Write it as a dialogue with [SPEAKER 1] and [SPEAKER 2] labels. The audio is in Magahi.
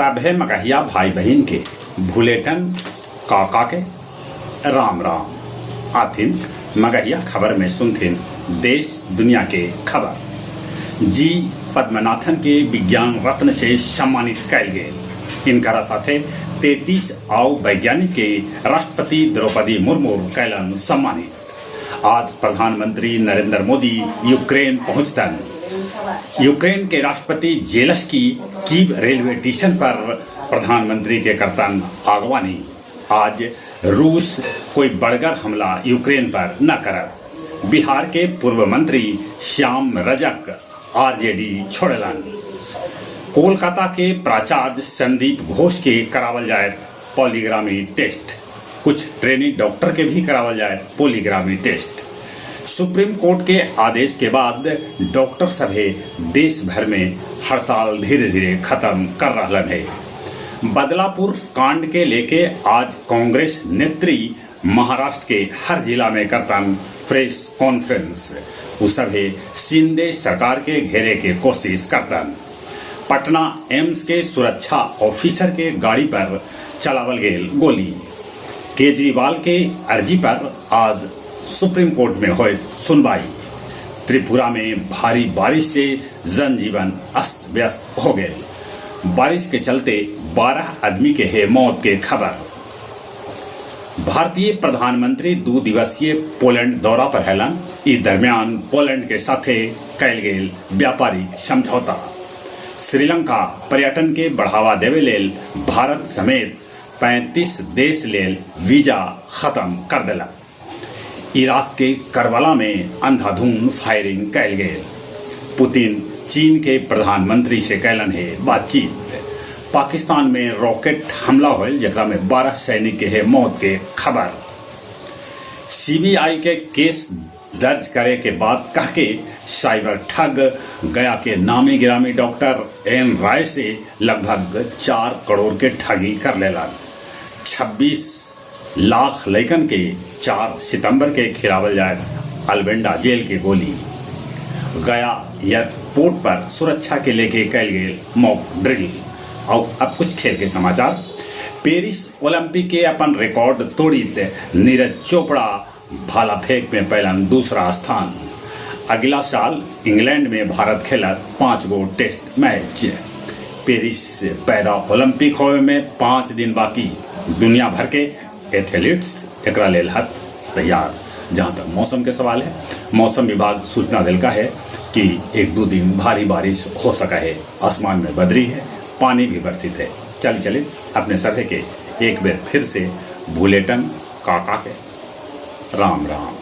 [SPEAKER 1] सभे मगहिया भाई बहिन के भुलेटन काका के राम राम। आथिन मगहिया खबर में सुनथिन देश दुनिया के खबर। जी पद्मनाथन के विज्ञान रत्न से सम्मानित कैल गेल। इनकरा साथे 33 आउ वैज्ञानिक के राष्ट्रपति द्रौपदी मुर्मू कैलन सम्मानित। आज प्रधानमंत्री नरेंद्र मोदी यूक्रेन पहुंचतन। यूक्रेन के राष्ट्रपति जेलेंस्की कीव रेलवे स्टेशन पर प्रधानमंत्री के करतन आगवानी। आज रूस कोई बड़गर हमला यूक्रेन पर न करत। बिहार के पूर्व मंत्री श्याम रजक आरजेडी छोड़लन। कोलकाता के प्राचार्य संदीप घोष के करावल जाए पॉलीग्रामी टेस्ट। कुछ ट्रेनी डॉक्टर के भी करावल जाए पॉलीग्रामी टेस्ट। सुप्रीम कोर्ट के आदेश के बाद डॉक्टर सभे देश भर में हड़ताल धीरे धीरे खत्म कर रहलन है। बदलापुर कांड के लेके आज कांग्रेस नेत्री महाराष्ट्र के हर जिला में करतन प्रेस कॉन्फ्रेंस। उ सभे शिंदे सरकार के घेरे के कोशिश करतन। पटना एम्स के सुरक्षा ऑफिसर के गाड़ी पर चलावल गेल गोली। केजरीवाल के अर्जी पर आज सुप्रीम कोर्ट में होए सुनवाई। त्रिपुरा में भारी बारिश से जनजीवन अस्त व्यस्त हो गए। बारिश के चलते 12 आदमी के है मौत के खबर। भारतीय प्रधानमंत्री 2 दिवसीय पोलैंड दौरा पर हैलन। इस दरमियान पोलैंड के साथे कैल गेल व्यापारिक समझौता। श्रीलंका पर्यटन के बढ़ावा देवे लेल भारत समेत 35 देश लेल वीजा खत्म कर देलक। इराक के करबला में अंधाधुंध फायरिंग कैल गेल। पुतिन चीन के प्रधानमंत्री से कैलन है बातचीत। पाकिस्तान में रॉकेट हमला होल जेकरा में 12 सैनिक के है मौत के खबर। सीबीआई के केस दर्ज करे के बाद कह के साइबर ठग गया के नामी गिरामी डॉक्टर एन राय से लगभग 4 करोड़ के ठगी कर लेलन। 26 लाख लइकन के 4 सितंबर के खिलावल जाए अल्बेंडा जेल के गोली। गया एयरपोर्ट पर सुरक्षा के लेके कैल गेल मॉक ड्रिल। और अब कुछ खेल के समाचार। पेरिस ओलंपिक के अपन रिकॉर्ड तोड़ित नीरज चोपड़ा भाला फेंक में पैलन दूसरा स्थान। अगला साल इंग्लैंड में भारत खेलत 5 गो test match. Paris para Olympic होवे में 5 दिन बाकी। दुनिया भर के एथलीट्स एकरा लेल हत तैयार। जहाँ तक मौसम के सवाल है, मौसम विभाग सूचना दिलका है कि 1-2 दिन भारी बारिश हो सका है। आसमान में बदरी है, पानी भी बरसित है। चल चले अपने सभे के एक बार फिर से भुलेटन काका के राम राम।